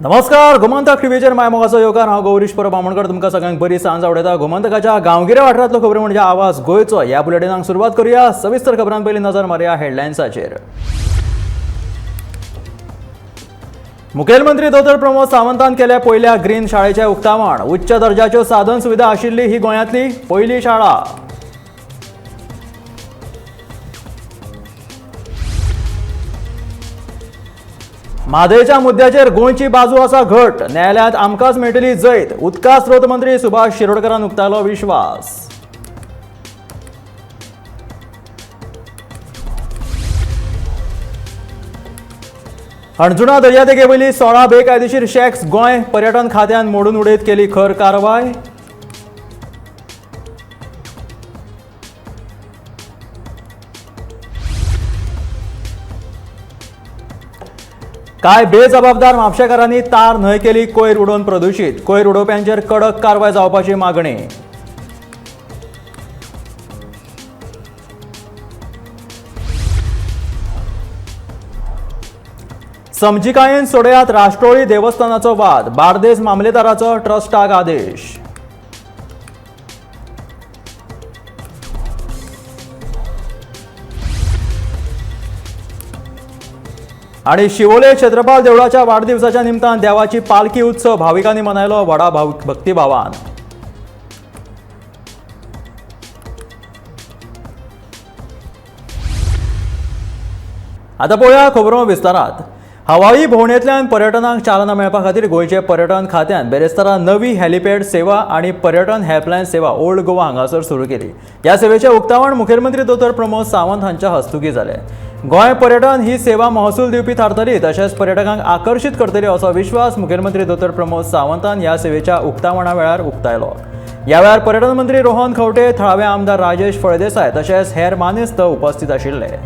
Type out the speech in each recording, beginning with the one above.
नमस्कार, गोमंतक टीव्हीचेर माय मोगाचो येवकार. हांव गौरीश परब आमोणकर तुमकां सगळ्यांक बरी सांज आवडयता. गोमंतकाच्या गांवगिऱ्या वाठारांतलो खबरो म्हणजे आवाज गोंयचो. ह्या बुलेटिनाक सुरवात करूया. सविस्तर खबरां पयलीं नजर मारया हेडलायन्साचेर. मुखेलमंत्री दोतोर प्रमोद सावंतान केल्या पयल्या ग्रीन शाळेचें उक्तावण. उच्च दर्जाच्यो साधन सुविधा आशिल्ली ही गोंयांतली पयली शाळा. म्हादयच्या मुद्द्याचेर गोंयची बाजू आसा घट, न्यायालयांत आमकांच मेळटली जैत. उदका स्रोत मंत्री सुभाष शिरोडकरान उक्तायलो विश्वास. हणजुणा दर्यादेगे वयली 16 बेकायदेशीर शॅक्स गोंय पर्यटन खात्यान मोडून उडयत केली खर कारवाय. काय बेजबाबदार म्हापशेकारांनी तार न्हंय केली कोयर उडोवन प्रदुशीत. कोयर उडोवप्यांचेर कडक कारवाय जावपाची मागणी. समजिकायेन सोडयात राष्ट्रोळी देवस्थानाचो वाद. बार्देस मामलेदाराचो ट्रस्टाक आदेश. आणि शिवोले क्षेत्रपाल देवळाच्या वाढदिवसाच्या निमतान देवाची पालखी उत्सव भाविकांनी मनयलो व्हडा भक्तिभावान. आता पळोवया खबरो विस्तारात. हवाई भोंवडेंतल्यान पर्यटनाक चालना मेळपा खातीर गोंयचे पर्यटन खात्यान बेरेस्तारा नवी हेलिपॅड सेवा आनी पर्यटन हेल्पलायन सेवा ओल्ड गोवा हांगासर सुरू केली. ह्या सेवेचें उक्तावण मुखेलमंत्री दोतोर प्रमोद सावंत हांच्या हस्तुकीं जालें. गोंय पर्यटन ही सेवा महसूल दिवपी थारतली तशेंच पर्यटकांक आकर्शीत करतली असो विश्वास मुखेलमंत्री दोतोर प्रमोद सावंतान ह्या सेवेच्या उक्तावणा वेळार उक्तायलो. ह्या वेळार पर्यटन मंत्री रोहन खंवटे, थळावे आमदार राजेश फळदेसाय तशेंच हेर मानेस्त उपस्थित आशिल्ले.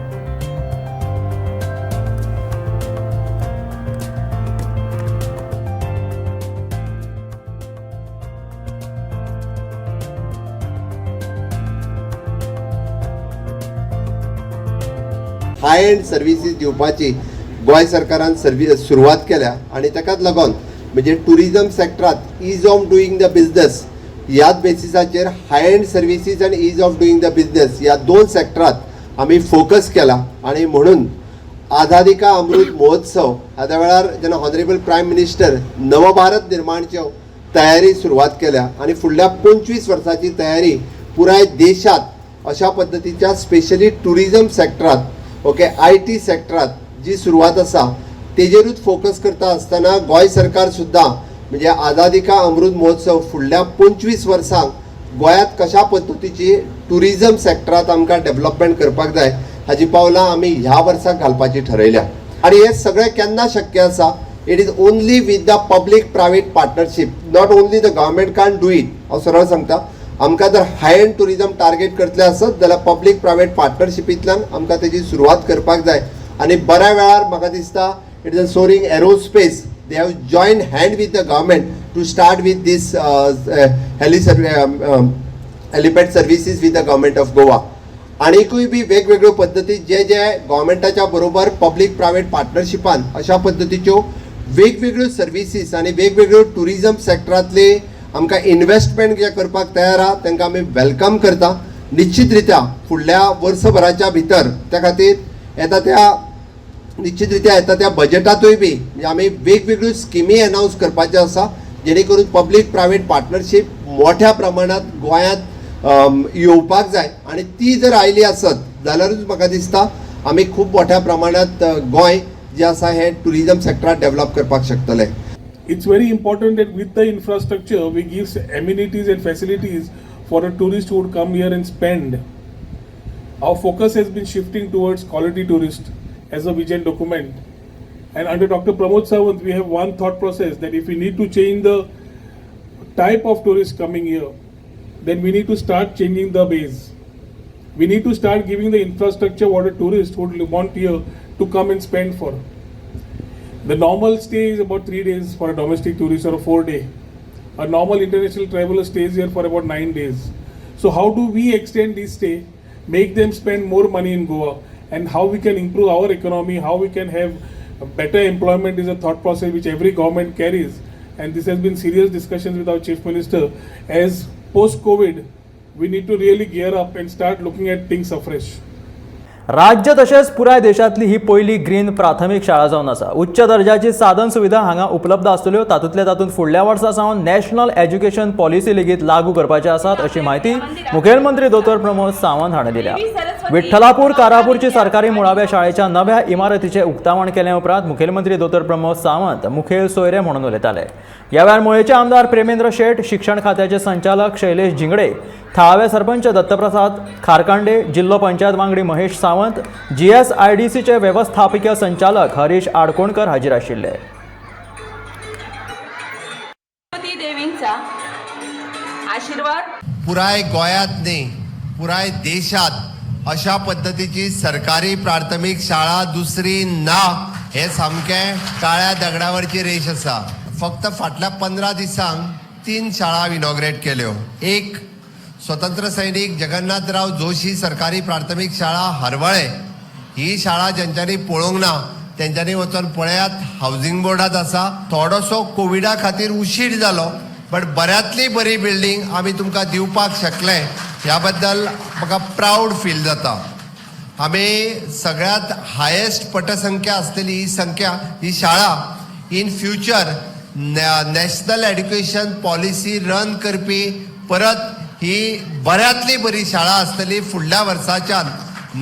हाय एंड सर्विसीस दिवपाची गोंय सरकारान सर्वीस सुरवात केल्या आनी ताकाच लागून म्हणजे टुरिजम सेक्टरात ease of doing the business ह्याच बेसिसाचेर हाय एंड सर्विसीस आनी ease of doing the business ह्या दोन सेक्टरात आमी फोकस केला. आनी म्हणून आझादी का अमृत महोत्सव ह्या वेळार जेन्ना ऑनरेबल प्रायम मिनिस्टर नवभारत निर्माणच्यो तयारी सुरवात केल्या आनी फुडल्या 25 वर्साची तयारी पुराय देशात अशा पद्दतीच्या स्पेशली टुरिजम सेक्टरात, ओके, IT सेक्टरात जी सुरवात आसा तेजेरूच फोकस करता आसतना गोंय सरकार सुद्दां म्हणजे आझादी का अमृत महोत्सव फुडल्या 25 वर्सांक गोंयांत कशा पद्दतीची टुरिजम सेक्टरात आमकां डेवलपमेंट करपाक जाय हाजी पावलां आमी ह्या वर्साक घालपाची ठरयल्या. आनी हें सगळें केन्ना शक्य आसा? It is only with the public private partnership. Not only the government can do it. हांव सरळ सांगता, आमकां जर हाय एंड टुरिजम टार्गेट करतले आसत जाल्यार पब्लीक प्रायवेट पार्टनरशिपींतल्यान आमकां तेजी सुरवात करपाक जाय. आनी बऱ्या वेळार म्हाका दिसता it is a Soaring Aerospace, they have join hand with the government to start with this helipad services with the government of Goa. आनीकूय बी वेगवेगळ्यो पद्दती जे जे गव्हर्मेंटाच्या बरोबर पब्लीक प्रायवेट पार्टनरशिपान अशा पद्दतीच्यो वेगवेगळ्यो सर्विसीस आनी वेगवेगळ्यो टुरिजम सेक्टरांतले आमकां इन्वेस्टमेंट जे करपाक तयार आहा तांकां आमी welcome करता. निश्चित रित्या फुडल्या वर्सभराच्या भितर त्या खातीर येता त्या निश्चित रित्या येता त्या बजेटांतूय बी म्हणजे आमी वेगवेगळ्यो स्किमी अनावन्स करपाच्यो आसा जेणे करून पब्लीक प्रायवेट पार्टनरशीप मोठ्या प्रमाणात गोंयांत येवपाक जाय. आनी ती जर आयली आसत जाल्यारूच म्हाका दिसता आमी खूब मोठ्या प्रमाणात गोंय जें आसा हें टुरिजम सेक्टरात डेवलप करपाक शकतले. It's very important that with the infrastructure we give amenities and facilities for a tourist who would come here and spend. Our focus has been shifting towards quality tourist as a vision document. And under Dr. Pramod Sawant, we have one thought process that if we need to change the type of tourist coming here, then we need to start changing the base. We need to start giving the infrastructure what a tourist would want here to come and spend for. The normal stay is about 3 days for a domestic tourist or a 4 day. A normal international traveler stays here for about 9 days. So how do we extend this stay, make them spend more money in Goa, and how we can improve our economy, how we can have Better employment is a thought process which every government carries, and this has been serious discussions with our Chief Minister. As post-COVID, we need to really gear up and start looking at things afresh. राज्य तशेंच पुराय देशांतली ही पयली green प्राथमीक शाळा जावन आसा. उच्च दर्जाची साधन सुविधा हांगा उपलब्ध आसतल्यो. तातूंतले तातूंत फुडल्या वर्सा सावन नॅशनल एज्युकेशन पॉलिसी लेगीत लागू करपाचे आसात अशी म्हायती मुखेलमंत्री दोतोर प्रमोद सावंत हाणें दिल्या. विठ्ठलापूर कारापूरची सरकारी मुळाव्या शाळेच्या नव्या इमारतीचें उक्तावण केले उपरांत मुखेलमंत्री दोतोर प्रमोद सावंत मुखेल सोयरे म्हणून उलयताले. ह्या वेळार मुळेचे आमदार प्रेमेंद्र शेट, शिक्षण खात्याचे संचालक शैलेश झिंगडे, थळावे सरपंच दत्तप्रसाद खारकांडे, जिल्लो पंचायत वांगडी महेश सावंत, जीएसआयडीसीचे व्यवस्थापकीय संचालक हरीश आडकोणकर हाजीर आशिल्ले. देवींचा आशीर्वाद पुराय गोंयांत न्ही, पुराय देशांत अशा पद्दतीची सरकारी प्राथमीक शाळा दुसरी ना हे सामकें काळ्या दगडावरची रेश आसा. फक्त फाटल्या 15 दिसांक 3 शाळा इनॉग्रेट केल्यो. एक स्वतंत्र सैनीक जगन्नाथराव जोशी सरकारी प्राथमीक शाळा हरवळे, ही शाळा ज्यांच्यांनी पळोवंक ना तेंच्यांनी वचोन पळयात, हावजींग बोर्डांत आसा. थोडोसो कोविडा खातीर उशीर जालो, बट बऱ्यांतली बरी बिल्डींग आमी तुमकां दिवपाक शकले ह्या बद्दल म्हाका प्रावड फील जाता. आमी सगळ्यांत हायेस्ट पटसंख्या आसलेली ही संख्या ही शाळा in future national education policy run करपी परत ही बऱ्यांतली बरी शाळा आसतली. फुडल्या वर्साच्यान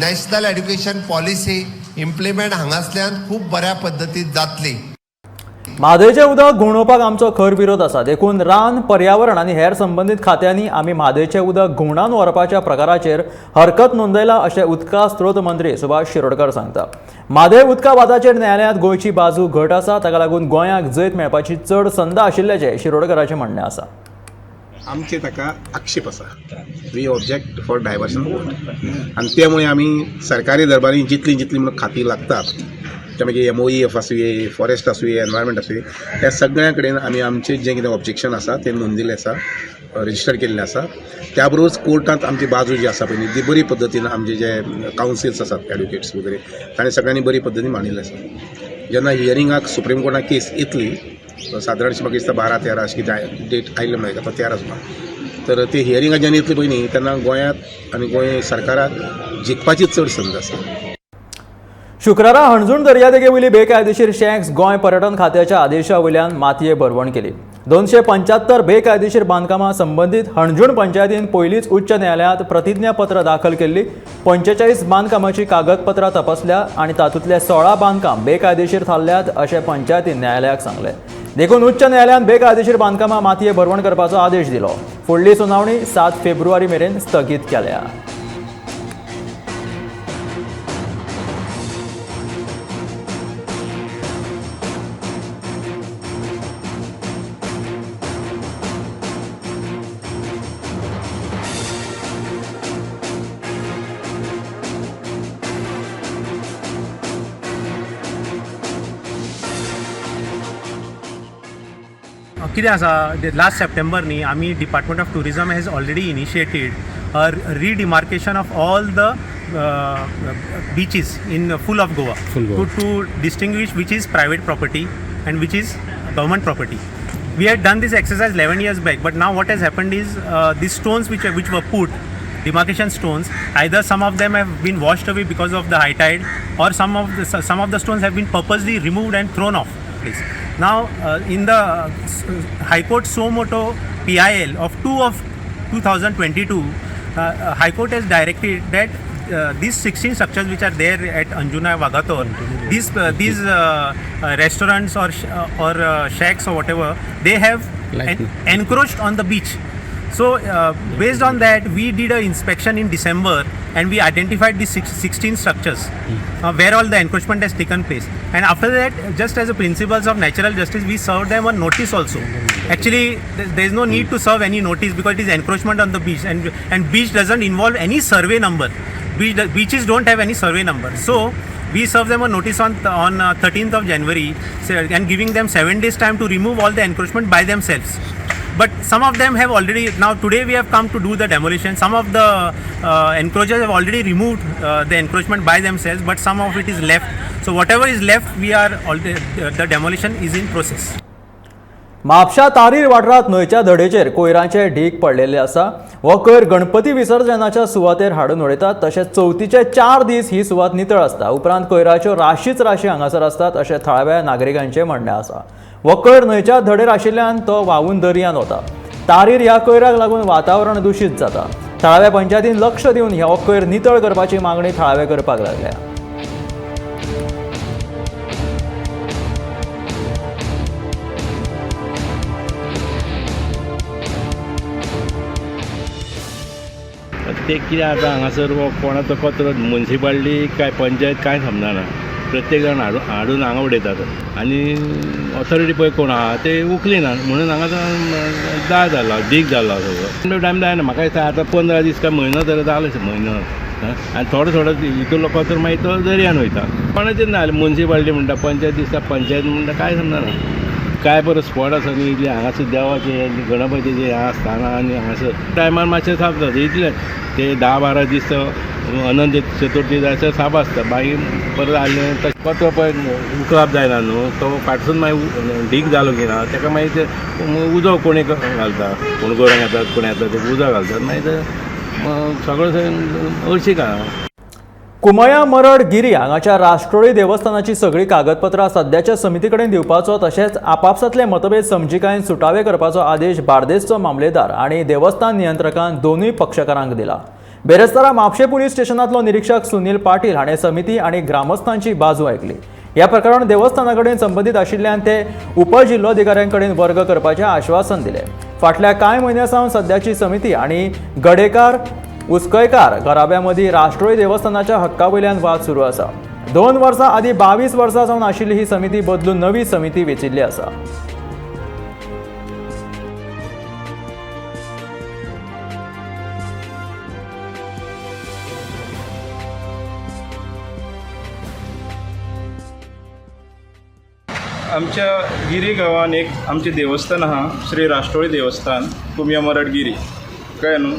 नॅशनल एड्युकेशन पॉलिसी इम्प्लिमेंट हांगासल्यान खूब बऱ्या पद्दतीन जातली. म्हादयचें उदक घुंवडोवपाक आमचो खर विरोध आसा, देखून रान, पर्यावरण आनी हेर संबंदीत खात्यांनी आमी म्हादयचें उदक घुंवडावन व्हरपाच्या प्रकाराचेर हरकत नोंदयला अशें उदका स्रोत मंत्री सुभाष शिरोडकर सांगता. म्हादय उदका वादाचेर न्यायालयांत गोंयची बाजू घट आसा, ताका लागून गोंयाक जैत मेळपाची चड संद आशिल्ल्याचें शिरोडकराचें म्हणणें आसा. आमचे ताका आक्षेप आसा. We object for diversion vote आनी त्यामुळे आमी सरकारी दरबारी जितली जितली म्हणून खातीं लागतात, ते मागीर एमओईएफ आसुये, फॉरेस्ट आसुये, एनवायरमेंट आसुये, त्या सगळ्यां कडेन आमी आमचें जें कितें ऑब्जेक्शन आसा तें नोंदिल्लें आसा, रजिस्टर केल्लें आसा. त्या बरोबरच कोर्टांत आमची बाजू जी आसा पळय ती बरी पद्दतीन आमचे जे कावन्सिल्स आसात, एडवोकेट्स वगैरे, ताणें सगळ्यांनी बरी पद्दतीन मांडिल्लें आसा. जेन्ना हियरिंगाक सुप्रीम कोर्टात केस येतली, सादारणशी म्हाका दिसता 12-13 अशें कितें डेट आयिल्लें मेळटा, तो 13 सुमार, तर ते हियरिंगाक जेन्ना येतली पळय न्ही तेन्ना गोंयांत आनी गोंय सरकाराक जिखपाची चड संद आसा. शुक्रारा हणजूण दर्यादेगे वयली बेकायदेशीर शॅक्स गोंय पर्यटन खात्याच्या आदेशा वयल्यान मातये भरवण केली. 275 बेकायदेशीर बांदकामां संबंदीत हणजूण पंचायतीन पयलींच उच्च न्यायालयांत प्रतिज्ञापत्र दाखल केल्ली. 45 बांदकामाची कागदपत्रां तपासल्या आनी तातूंतले 16 बांदकाम बेकायदेशीर थारल्यात अशें पंचायतीन न्यायालयाक सांगलें. देखून उच्च न्यायालयान बेकायदेशीर बांदकामां मातये भरवण करपाचो आदेश दिलो. फुडली सुनावणी 7 फेब्रुवारी मेरेन स्थगीत केल्या. कितें आसा, लास्ट सप्टेंबर न्ही आमी department of tourism has already initiated a redemarcation of all the beaches in full of Goa to distinguish which is private property and which is government property. We had done this exercise 11 years back, but now what has happened is these stones which were put, demarcation stones, either some of them have been washed away because of the high tide, or some of the stones have been purposely removed and thrown off place. Now in the High Court suo moto PIL of 2 of 2022, High Court has directed that these 16 structures which are there at Anjuna Vagator, these restaurants or shacks or whatever, they have encroached on the beach. So based on that, we did an inspection in December and we identified these 16 structures where all the encroachment has taken place. And after that, just as a principles of natural justice, we served them a notice also. Actually, there is no need to serve any notice because it is encroachment on the beach, and beach doesn't involve any survey number. Beaches don't have any survey number. So we served them a notice on 13th of January and giving them 7 days time to remove all the encroachment by themselves. But some of them have already, now today we have come to do the demolition. Some of the encroachers have already removed the encroachment by themselves, but some of it is left. So whatever is left, we are already, the demolition is in process. म्हापशा तारीर वाठारांत न्हंयच्या धडेचेर कोयराचे ढीग पडलेले आसा. हो कोयर गणपती विसर्जनाच्या सुवातेर हाडून उडयतात. तशेंच चवथीचे 4 दीस ही सुवात नितळ आसता. उपरांत कोयराच्यो राशीच राशी हांगासर आसतात अशें थळाव्या नागरिकांचें म्हणणें आसा. हो कोयर न्हंयच्या धडेर आशिल्ल्यान तो व्हांवून दर्यांत वता. तारीर ह्या कोयराक लागून वातावरण दुशीत जाता. थळाव्या पंचायतीन लक्ष दिवन हो कोयर नितळ करपाची मागणी थळावे करपाक लागल्या. ते कितें आतां हांगासर कोणाचो कचरो मुन्सिपाल्टी काय पंचायत कांय समजना. प्रत्येक जाण हाडून हांगा उडयतात आनी ऑथॉरिटी पळय कोण आहा ते उखलिना म्हणून हांगा दाळ जाला, डीग जाला सगळो टायम जायना. म्हाका दिसता आतां 15 दीस काय म्हयनो तर जालो, म्हयनो आनी थोडो थोडो हितूंतलो कचरो मागीर तो दर्यान वयता. कोणाचेच ना मुन्सिपाल्टी म्हणटा, पंचायत दिसता, पंचायत म्हणटा, कांय समजना. काय बरो स्पॉट आसा न्ही इतले हांगासर देवाचे गणपतीचे हांगा स्थानां आनी हांगासर टायमार मातशें साफ जाता इतलें. ते 10-12 दीस अनंत चतुर्थी जायसर साफ आसता. मागीर परत आसलें तशें कचरो पळय उखलप जायना न्हू, तो फाटसून मागीर ढीग जालो की ना ताका मागीर ते उजो कोणी घालता, कोण गोरवां येतात, कोण येतात ते उजो घालतात, मागीर ते सगळें हळशीक आहा. कुमया मरड गिरी हांगाच्या राष्ट्रोळी देवस्थानाची सगळीं कागदपत्रां सद्याच्या समिती कडेन दिवपाचो तशेंच आपापसांतले मतभेद समजिकायेन सुटावे करपाचो आदेश बार्देसचो मामलेदार आनी देवस्थान नियंत्रकान दोनूय पक्षकारांक दिला. बेरेस्तारा म्हापशें पुलीस स्टेशनांतलो निरीक्षक सुनील पाटील हाणें समिती आनी ग्रामस्थांची बाजू आयकली. ह्या प्रकरण देवस्थाना कडेन संबंदीत आशिल्ल्यान ते उपजिल्लोधिकाऱ्यां कडेन वर्ग करपाचें आश्वासन दिलें. फाटल्या कांय म्हयन्यां सावन सद्याची समिती आनी गडेकार उसकयकार घराब्या मदीं राष्ट्रोळी देवस्थानाच्या हक्का वयल्यान वाद सुरू आसा. 2 वर्सां आदीं 22 वर्सां सावन आशिल्ली ही समिती बदलून नवी समिती वेंचिल्ली आसा. आमच्या गिरी गांवान एक आमचें देवस्थान आहा, श्री राष्ट्रोळी देवस्थान, कुमया मरड गिरी, कळ्ळें न्हू.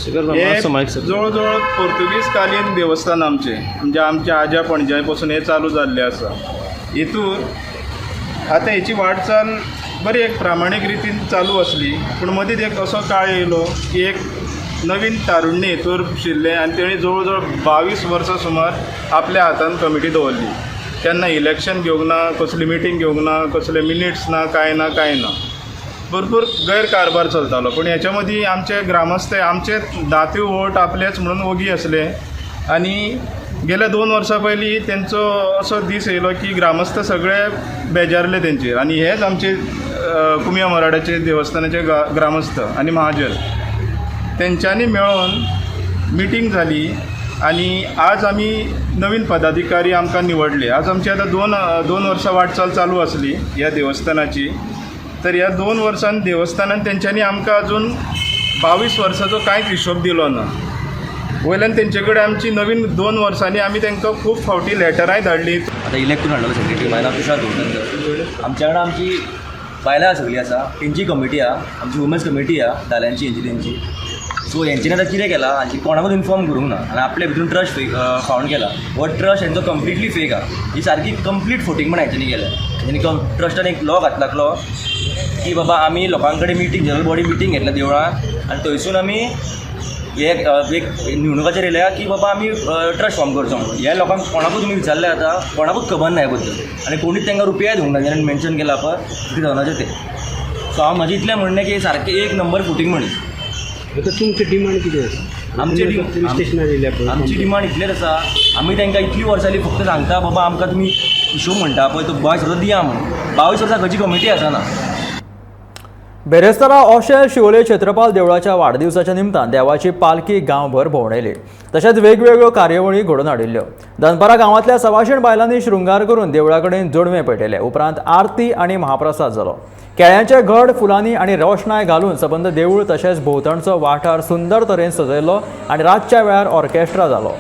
हें जवळ जवळ पोर्तुगीज कालीन देवस्थान आमचें, म्हणजे आमच्या आज्या पणज्या पसून हें चालू जाल्लें आसा. हितूर आतां हेची वाटचाल बरी एक प्रामाणीक रितीन चालू आसली, पूण मदींच एक असो काळ येयलो की एक नवीन तारुण्य हितूर शिरलें आनी तेणी जवळ जवळ 22 वर्सां सुमार आपल्या हातान कमिटी दवरली. तेन्ना इलेक्शन घेवंक ना, कसली मिटींग घेवंक ना, कसले मिनिट्स ना, कांय ना, कांय ना, भरपूर गैरकारभार चलतालो. पूण हेच्या मदीं आमचे ग्रामस्थ आमचे दात्यो वोट आपलेच म्हणून ओगी आसले आनी गेल्या 2 वर्सां पयलीं तेंचो असो दीस येयलो की ग्रामस्थ सगळे बेजारले तेंचेर आनी हेच आमचे कुमया मराडाचे देवस्थानाचे ग्रामस्थ आनी महाजन तेंच्यांनी मेळोन मिटींग जाली आनी आज आमी नवीन पदाधिकारी आमकां निवडले. आज आमची आतां दोन वर्सां वाटचाल चालू आसली ह्या देवस्थानाची. तर ह्या 2 वर्सान देवस्थानान तेंच्यांनी आमकां अजून 22 वर्साचो कांयच हिशोब दिलो ना. वयल्यान तेंचे कडेन आमची नवीन 2 वर्सांनी आमी तांकां खूब फावटी लेटरांय धाडली. आतां इलेक्ट करून हाडलेलो सेक्रेटरी, म्हजें नांव तुषार गोवंदर. आमच्या वांगडा आमची बायलां सगळीं आसा, तेंची कमिटी आहा, आमची वुमन्स कमिटी आहा दाल्यांची हेंची तेंची. सो हेंच्यांनी आतां कितें केलां, हांची कोणाकूच इन्फॉर्म करूंक ना आनी आपल्या भितून ट्रस्ट फावंड केला. हो ट्रस्ट हेंचो कंप्लिटली फेक आहा. ही सारकी कंप्लीट फोटिंगपण हेंच्यांनी केल्या. हेंच्यांनी ट्रस्टान एक लॉ घातला की बाबा आमी लोकां कडेन मिटींग, जनरल बॉडी मिटींग घेतल्या देवळां आनी थंयसून आमी एक निवडणुकाचेर येयल्या की बाबा आमी ट्रस्ट फॉर्म करचो म्हणून. ह्या लोकांक कोणाकूच तुमी विचारलें आतां कोणाकूच खबर ना ह्या बद्दल आनी कोणूच तांकां रुपयाय दिवंक ना, जेणे मेन्शन केला पळय 50,000 ते. सो हांव म्हजें इतलें म्हणणें की सारकें एक नंबर फुटींग मनीस. आतां तुमचें डिमांड कितें आसा? आमची पुलीस स्टेशनार येयल्या पळय, आमची डिमांड इतलेच आसा, आमी तांकां इतली वर्सां जाली फक्त सांगता बाबा आमकां तुमी हिशोब म्हणटा पळय तो 22 वर्सां दिया म्हणून. 22 वर्सां खंयची कमिटी आसना. बेरेस्तारा ओशेल शिवोले क्षेत्रपाल देवळाच्या वाडदिवसाच्या निमतान देवाची पालखी गांवभर भोंवडेली तशेंच वेगवेगळ्यो कार्यावळी घडोवन हाडिल्ल्यो. दनपारा गांवांतल्या 125 बायलांनी शृंगार करून देवळा कडेन जोडवें पेटयलें. उपरांत आरती आनी महाप्रसाद जालो. केळ्यांचे घड फुलांनी आनी रोशणाय घालून सबंद देवूळ तशेंच भोंवतणचो वाठार सुंदर तरेन सजयलो आनी रातच्या वेळार ऑर्केस्ट्रा जालो.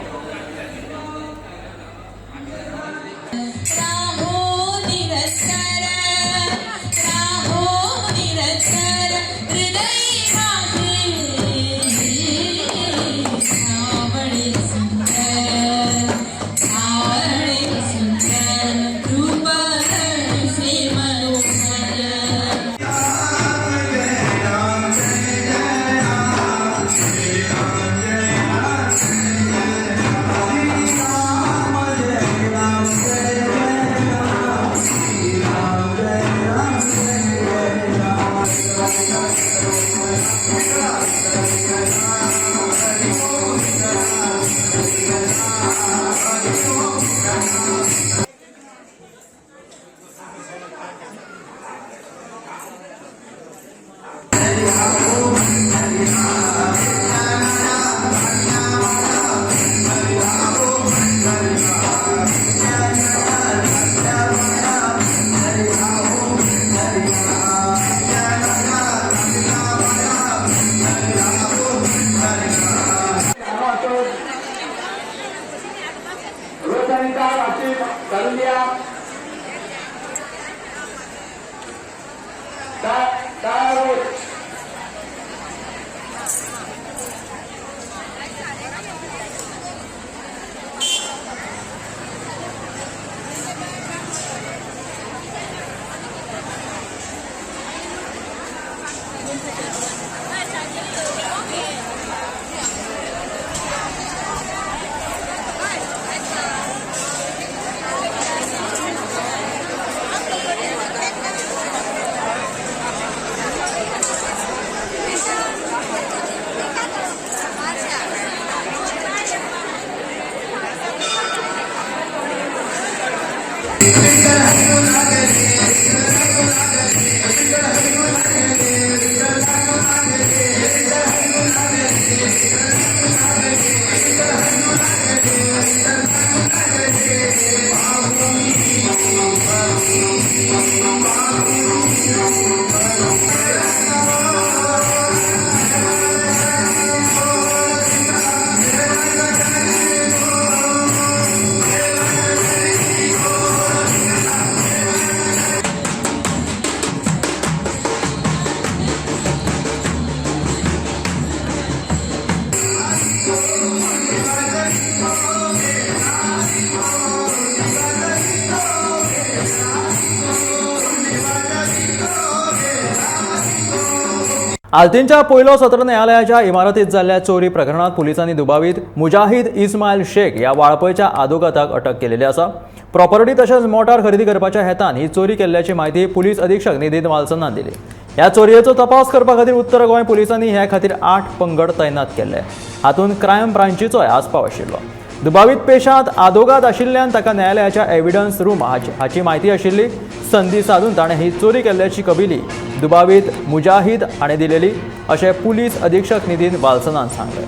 आल्तीनच्या पयलो सत्र न्यायालयाच्या इमारतीत जाल्ल्या चोरी प्रकरणात पुलिसांनी दुबावीत मुजाहिद इस्मायल शेख ह्या वाळपयच्या आदोगाताक अटक केलेली आसा. प्रॉपर्टी तशेंच मोटार खरेदी करपाच्या हेतान ही चोरी केल्ल्याची म्हायती पुलीस अधीक्षक निधीन वालसनान दिली. ह्या चोरयेचो तपास करपा खातीर उत्तर गोंय पुलिसांनी हे खातीर 8 पंगड तैनात केल्ले. हातूंत क्रायम ब्रांचीचोय आस्पाव आशिल्लो. दुबावीत पेशांत आदोगाद आशिल्ल्यान ताका न्यायालयाच्या एव्हिडन्स रूम हाची म्हायती आशिल्ली. संदी साधून ताणें ही चोरी केल्ल्याची कबुली दुबावीत मुजाहिद हाणें दिलेली अशें पुलीस अधीक्षक निधीन वालसनान सांगलें.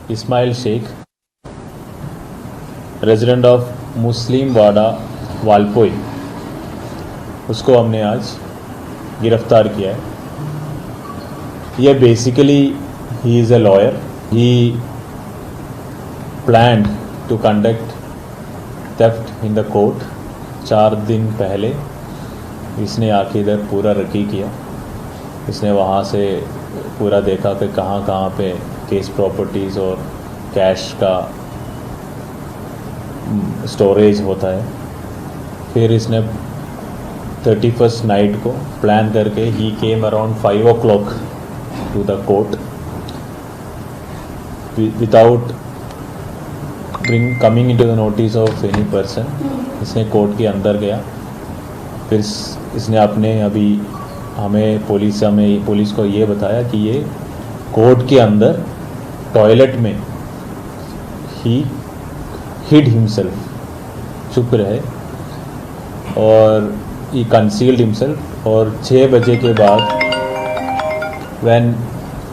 Ismail Sheikh, resident of Muslim Wada Valpoi, उसको हमने आज गिरफ्तार किया है. ये basically he is a lawyer. He planned to conduct theft in the court. 4 दिन पहले इसने आके इधर पूरा रकी किया. इसने वहाँ से पूरा देखा कि कहाँ कहाँ पे केस प्रॉपर्टीज़ और कैश का स्टोरेज होता है. फिर इसने 31st night को प्लान करके he came around 5 o'clock to the court without coming into the notice of any person. इसने कोर्ट के अंदर गया. फिर इसने अपने अभी हमें पुलिस को ये बताया कि ये कोर्ट के अंदर टॉयलेट में ही हिड हिमसेल्फ, चुप रहे और ही कंसील्ड हिमसेल्फ. और 6 बजे के बाद when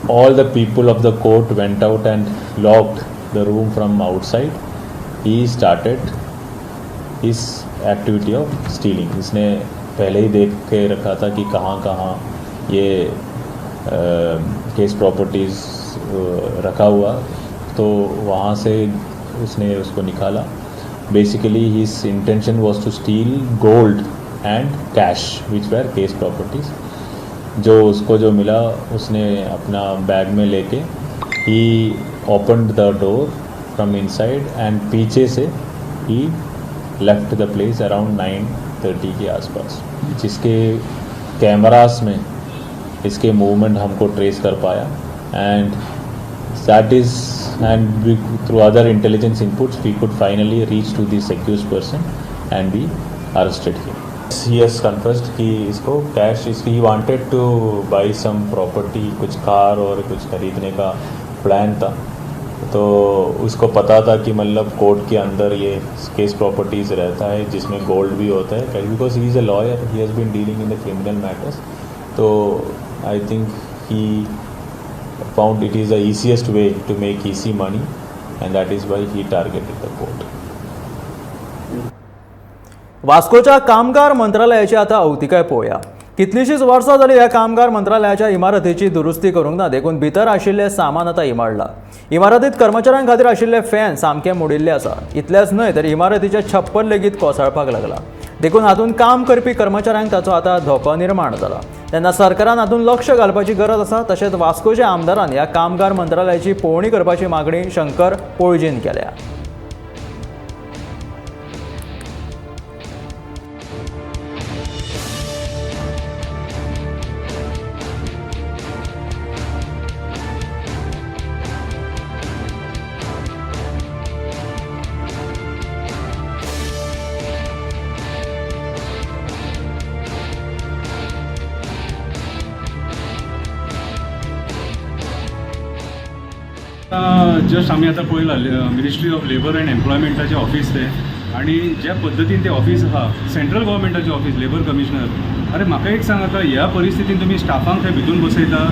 all the people of the court went out and locked the room from outside, he started his activity of stealing. इसने पहले ही देख के रखा था कि कहाँ कहाँ ये केस प्रॉपर्टीज़ रखा हुआ, तो वहाँ से उसने उसको निकाला. Basically his intention was to steal gold and cash which were case properties. जो उसको जो मिला उसने अपना बैग में लेके he opened the door from inside and पीछे से he left the place around 9:30 K आसपास, जिसके कैमरास में इसके मूवमेंट हमको ट्रेस कर पाया. And That is, and we, through other intelligence inputs, we could finally reach to this accused person and we arrested him. He has confessed कि इसको cash, इसकी he wanted to buy some property, कुछ car और कुछ खरीदने का plan था। तो उसको पता था कि मतलब कोर्ट के अंदर ये केस प्रॉपर्टीज़ रहता है जिसमें गोल्ड भी होता है, because he is a lawyer, he has been dealing in the criminal matters. तो I think he found it is the easiest way to make easy money and that is why he targeted the court. वास्कोच्या कामगार मंत्रालयाची आता अवतिकाय पळोवया। कितलीशीच वर्सां जाली ह्या कामगार मंत्रालयाच्या इमारतीची दुरुस्ती करूंक ना, देखून भितर आशिल्लें सामान आतां इमाडलां। इमारतींत कर्मचाऱ्यां खातीर आशिल्ले फॅन सामके मोडिल्ले आसा। इतलेंच न्हय तर इमारतीचें छप्पर लेगीत कोसळपाक लागलां, देखून हातूंत काम करपी कर्मचाऱ्यांक ताचो आतां धोको निर्माण जाला। तेन्ना सरकारान हातूंत लक्ष घालपाची गरज आसा। तशेंच वास्कोच्या आमदारान ह्या कामगार मंत्रालयाची पळोवणी करपाची मागणी शंकर पोळजीन केल्या। जस्ट आमी आतां पळयलां मिनिस्ट्री ऑफ लेबर अँड एम्प्लॉयमेंटाचें ऑफिस तें, आनी ज्या पद्दतीन तें ऑफिस आहा, सेंट्रल गव्हर्मेंटाचें ऑफिस, लेबर कमिशनर। अरे म्हाका एक सांग, आतां ह्या परिस्थितीन तुमी स्टाफांक थंय भितून बसयता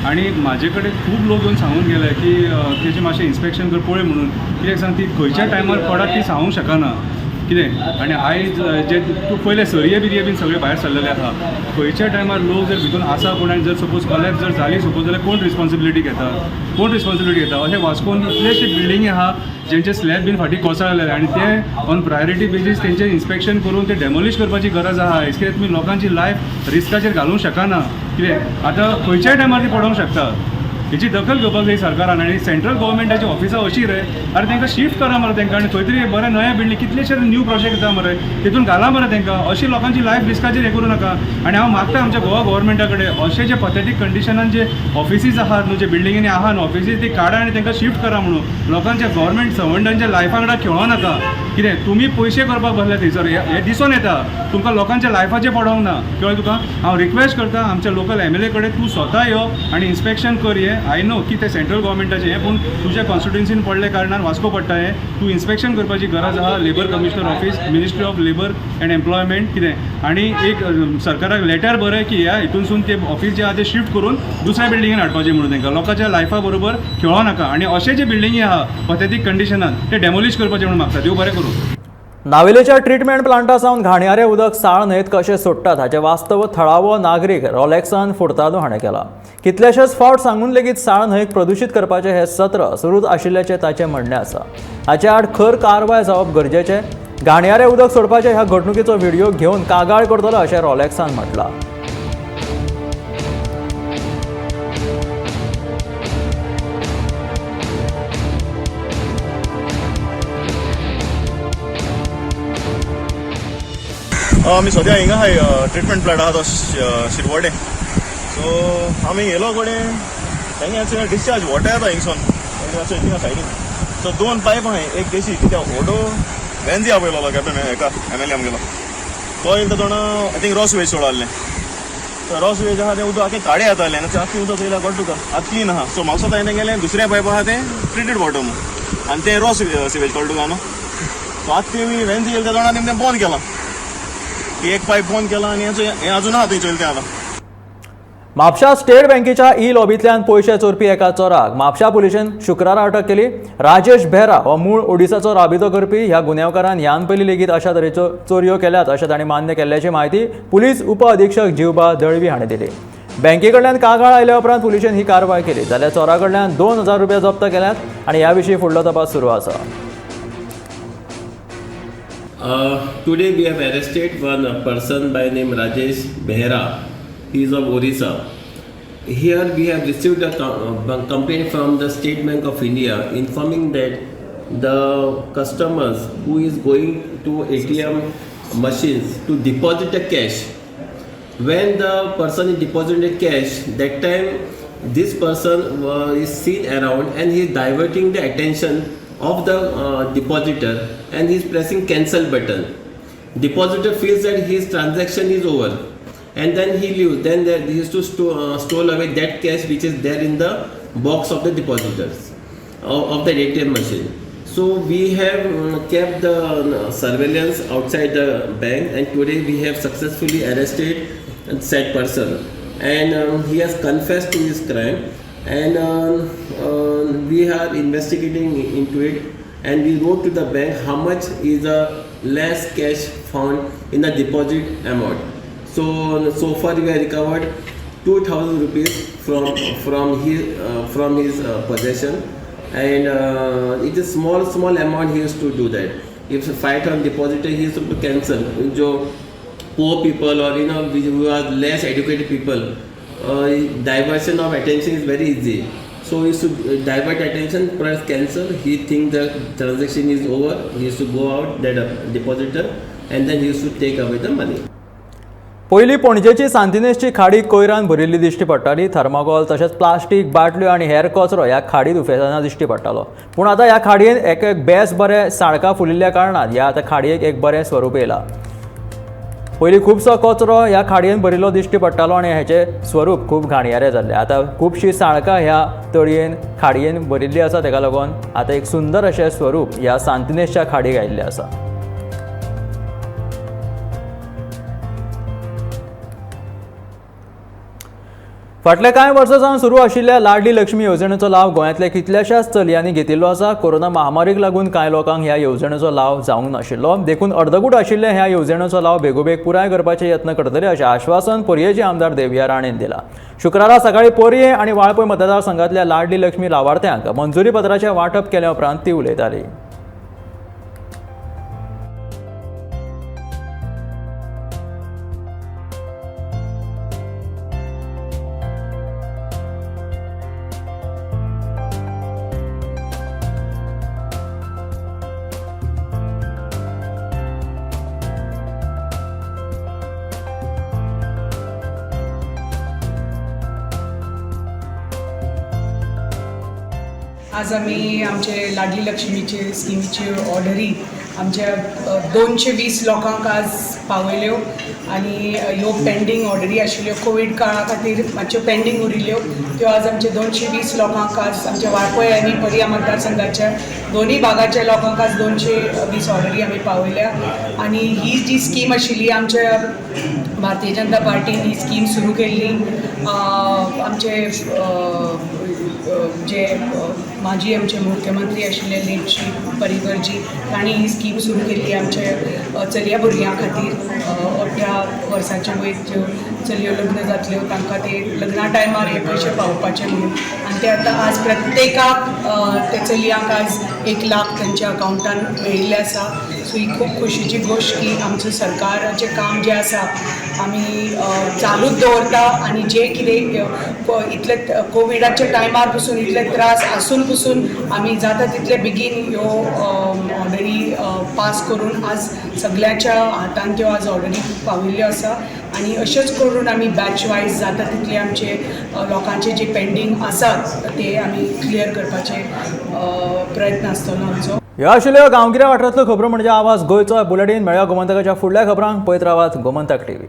आनी म्हाजे कडेन खूब लोक येवन सांगून गेले की तेजें मातशें इन्स्पेक्शन कर पळय म्हणून। कित्याक सांग, ती खंयच्या टायमार पडत ती सांगूंक शकना कितें। आनी आयज जे तूं पयले सरये बिरये बीन सगळे भायर सरलेले आहा, खंयच्या टायमार लोक जर भितून आसा कोण आनी जर सपोज कॉलॅप्स जर जाली सपोज जाल्यार कोण रिस्पॉन्सिबिलिटी घेता, कोण रिस्पॉन्सिबिलिटी घेता? अशें वास्कोन इतलेशे बिल्डिंगी आहा जेंचे स्लॅब बीन फाटीं कोसळलेले आनी ते ऑन प्रायोरिटी बेजीस तेंचें इन्स्पेक्शन करून ते डेमोलिश करपाची गरज आहा। कित्याक तुमी लोकांची लायफ रिस्काचेर घालूंक शकना। कितें आतां खंयच्याय टायमार ती पडोवंक शकता, हेची दखल घेवपाक जाय सरकारान। आनी सेंट्रल गव्हर्मेंटाची ऑफिसां अशी रे, अरे तांकां शिफ्ट करा मरे तांकां, आनी खंय तरी बरें नये बिल्डींग कितलेशे न्यू प्रोजेक्ट येता मरे तितून घाला मरे तांकां। अशी लोकांची लायफ रिस्काचेर हें करूं नाका। आनी हांव मागता आमच्या गोवा गव्हर्मेंटा कडेन अशे जे पथेटीक कंडिशनान जे ऑफिसीस आहात न्हू, जे बिल्डिंगेनी आहा न्हू ऑफिसीस, ती काडा आनी तांकां शिफ्ट करा म्हणून। लोकांच्या गव्हर्मेंट सर्वंटांच्या लायफा वांगडा खेळों नाका। कितें तुमी पयशे करपाक बसले थंयसर, हें दिसून येता तुमकां लोकांच्या लायफाचें पडोंक ना। कळ्ळें तुका? हांव रिक्वेस्ट करता आमच्या लोकल एमएलए कडेन, तूं स्वता यो आनी इन्स्पेक्शन कर। हें I know की ते सेंट्रल गव्हर्मेंटाचें हें, पूण तुज्या कॉन्स्टिट्युएन्सीन पडले कारणान वास्को पडटा हें, तूं इन्स्पेक्शन करपाची गरज आहा। Labour commissioner office, ministry of labour and employment कितें, आनी एक सरकाराक लेटर बरय की ह्या हितूनसून ते ऑफिस जे आहा ते शिफ्ट करून दुसऱ्या बिल्डिंगेन हाडपाचें म्हणून। तांकां लोकांच्या लायफा बरोबर खेळों नाका। आनी अशे जे बिल्डिंगी आहा पथेटीक कंडिशनान ते डेमोलिश करपाचें म्हणून मागता। देव बरें करूं। नावेलेच्या ट्रिटमेंट प्लांटा सावन घाणयारे उदक साळ न्हंयेत कशें सोडटात हाचें वास्तव थळावो नागरीक रोलॅक्सान फुर्तादो हाणें केलां। कितलेशेच फावट सांगून लेगीत साळ न्हंयेक प्रदुशीत करपाचें हें सत्र सुरूच आशिल्ल्याचें ताचें म्हणणें आसा। हाचे आड खर कारवाय जावप गरजेचें। घाणयारे उदक सोडपाच्या ह्या घडणुकेचो व्हिडिओ घेवन कागाळ करतलो अशें रोलॅक्सान म्हटलां। आमी सद्या हिंगा आहाय ट्रिटमेंट प्लांट आहा तो शिरवडे। सो आमी येयलो कडेन तेंगे डिस्चार्ज वॉटर येता हिंगसून थिंगा सायडीन। सो दोन पायप आहाय, एक देशी कित्याक ओडो वेन्जी आपयलो केपें हेका एमएलए आमगेलो तो येयलो तो I think raw sewage सोडलें। सो रॉ सिवेज आहा तें उदक आख्खें काडे येतालें आनी आख्खें उदक चोयल्यार कळटा तुका आतां क्लीन आहा। सो म्हाका दिसता तेंगेलें दुसरें पायप आहा तें ट्रिटेड वॉटर म्हणून आनी तें रॉ सिवेज कळटा तुका न्हू। सो आतां तेमी वेन्जी येयले त्या जाणां तें बंद केलां, एक पायप बंद केला आनी हें अजून आहा थंय चलते आतां। म्हापशा स्टेट बँकेच्या ई लॉबींतल्यान पयशे चोरपी एका चोराक म्हापशा पुलिशेन शुक्रारा अटक केली। राजेश बेहरा हो मूळ ओडिसाचो राबितो करपी ह्या गुन्यांवकारान ह्यान पयलीं लेगीत अशा तरेच्यो चोरयो केल्यात अशें तांणी मान्य केल्ल्याची म्हायती पुलीस उपअधिक्षक जिवबा दळवी हांणी दिली। बँके कडल्यान कागाळ आयल्या उपरांत पुलिशेन ही कारवाय केली, जाल्यार चोरा कडल्यान 2000 रुपया जप्त केल्यात आनी ह्या विशीं फुडलो तपास सुरू आसा। Today we have arrested one person by name Rajesh Behera. He is of Orissa. Here we have received a complaint from the State Bank of India informing that the customers who is going to ATM machines to deposit the cash, when the person is deposited cash, that time This person is seen around and he is diverting the attention of the depositor and he is pressing cancel button. Depositor feels that his transaction is over and then he leaves. Then he used to stole away that cash which is there in the box of the depositors of the ATM machine. So we have kept the surveillance outside the bank, and today we have successfully arrested said person, and he has confessed to his crime, and we are investigating into it, and we wrote to the bank how much is the less cash found in the deposit amount. So far we have recovered 2,000 rupees from his possession, and it is small small amount he used to do that. If 5,000 deposited, he used to cancel. जो poor people or who are less educated people, diversion of attention is very easy. So he used to divert attention, press cancel. He think the transaction is over. He used to go out that depositor, and then he used to take away the money. पयलीं पणजेची सांतिनेजची खाडी कोयरान भरिल्ली दिश्टी पडटाली. Thermocol तशेंच plastic बाटल्यो आनी हेर कचरो ह्या खाडीत उफेतना दिश्टी पडटालो. पूण आतां ह्या खाडयेन एक एक बेस बरें साळकां फुलिल्ल्या कारणान ह्या आतां खाडयेक एक बरें स्वरूप येयलां. पयलीं खुबसो कचरो ह्या खाडयेन भरिल्लो दिश्टी पडटालो आनी हेचें स्वरूप खूब घाणयारें जाल्लें. आतां खुबशीं साळकां ह्या तळयेन खाडयेन भरिल्ली आसा. तेका लागून आतां एक सुंदर अशें स्वरूप ह्या सांतिनेजच्या खाडीक आयिल्लें आसा. फाटल्या कांय वर्सां सावन सुरू आशिल्ल्या लाडली लक्ष्मी येवजणेचो लाव गोंयांतल्या कितल्याशाच चलयांनी घेतिल्लो आसा. कोरोना महामारीक लागून कांय लोकांक ह्या येवजणेचो लाव जावंक नाशिल्लो. देखून अर्दकूट आशिल्ल्या ह्या येवजणेचो लाव बेगोबेग पुराय करपाचे यत्न करतले अशें आश्वासन पर्येचे आमदार देविया राणेन दिलां. शुक्रारा सकाळीं पर्ये आनी वाळपय मतदारसंघांतल्या लाडली लक्ष्मी लावार्थ्यांक मंजुरी पत्राचें वांटप केल्या उपरांत ती उलयताली. आज आमी आमचे लाडली लक्ष्मीचे स्किमीच्यो ऑर्डरी आमच्या 220 लोकांक आज पावयल्यो आनी ह्यो पेंडींग ऑर्डरी आशिल्ल्यो कोवीड काळा खातीर मातश्यो पेंडींग उरिल्ल्यो त्यो आज आमचे 220 लोकांक आज आमच्या वाळपय आनी पर्या मतदारसंघाच्या दोनूय भागाच्या लोकांक आज 220 ऑर्डरी आमी पावयल्या. आनी ही जी स्कीम आशिल्ली आमच्या भारतीय जनता पार्टीन ही स्कीम सुरू केल्ली. आमचे जे माजी आमचे मुख्यमंत्री आशिल्ले लेट श्री पर्रीकरजी तांणी ही स्कीम सुरू केल्ली आमचे चलया भुरग्यां खातीर. 18 वर्सांचे वयर ज्यो चलयो लग्न जातल्यो तांकां ते लग्ना टायमार हे पयशे पावोवपाचे म्हणून. आनी ते आतां आज प्रत्येकाक ते चलयांक आज 1 लाख तांच्या अकावंटान मेळिल्ले आसा. सो ही खूब खोशीची गोश्ट की आमचें सरकाराचें काम जें आसा आमी चालूच दवरता. आनी जे कितें इतले कोविडाच्या टायमार पसून इतले त्रास आसून पसून आमी जाता तितले बेगीन ह्यो ऑर्डरी पास करून आज सगळ्यांच्या हातान त्यो आज ऑर्डरी पाविल्ल्यो आसा. आनी अशेंच करून आमी बॅच वायज जाता तितले आमचे लोकांचे जे पेंडींग आसात ते आमी क्लियर करपाचे प्रयत्न आसतलो आमचो. ह्यो आशिल्ल्यो गांवगिऱ्या वाठारांतल्यो खबरो म्हणजे आवाज गोंयचो बुलेटीन. मेळया गोमंतकाच्या फुडल्या खबरांक. पळयत रावात गोमंतक टीव्ही.